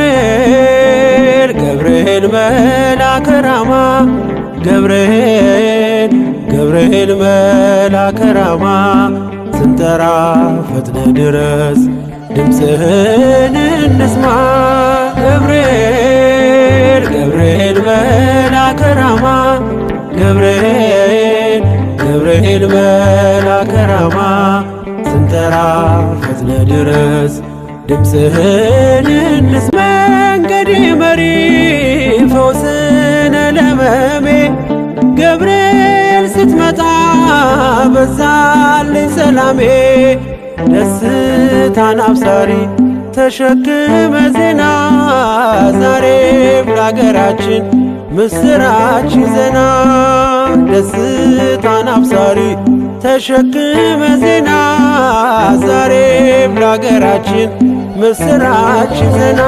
ገብርኤል ገብርኤል መልአከ ራማ፣ ገብርኤል ገብርኤል መልአከ ራማ፣ ስንጠራ ፈጥነ ድረስ ድምፅህን እንስማ። ገብርኤል ገብርኤል መልአከ ራማ፣ ገብርኤል ገብርኤል መልአከ ራማ፣ ስንጠራ ፈጥነ ድረስ ድምፅህን እንስማ። መንገድ መሪ ፈውስነ ለሕመሜ፣ ገብርኤል ስትመጣ በዛልኝ ሰላሜ። ደስታን አብሳሪ ተሸክመ ዜና፣ ዛሬም ለአገራችን ምስራች ዜና። ደስታን አብሳሪ ተሸክመ ዜና፣ ዛሬም ለአገራችን ምስራች ዜና።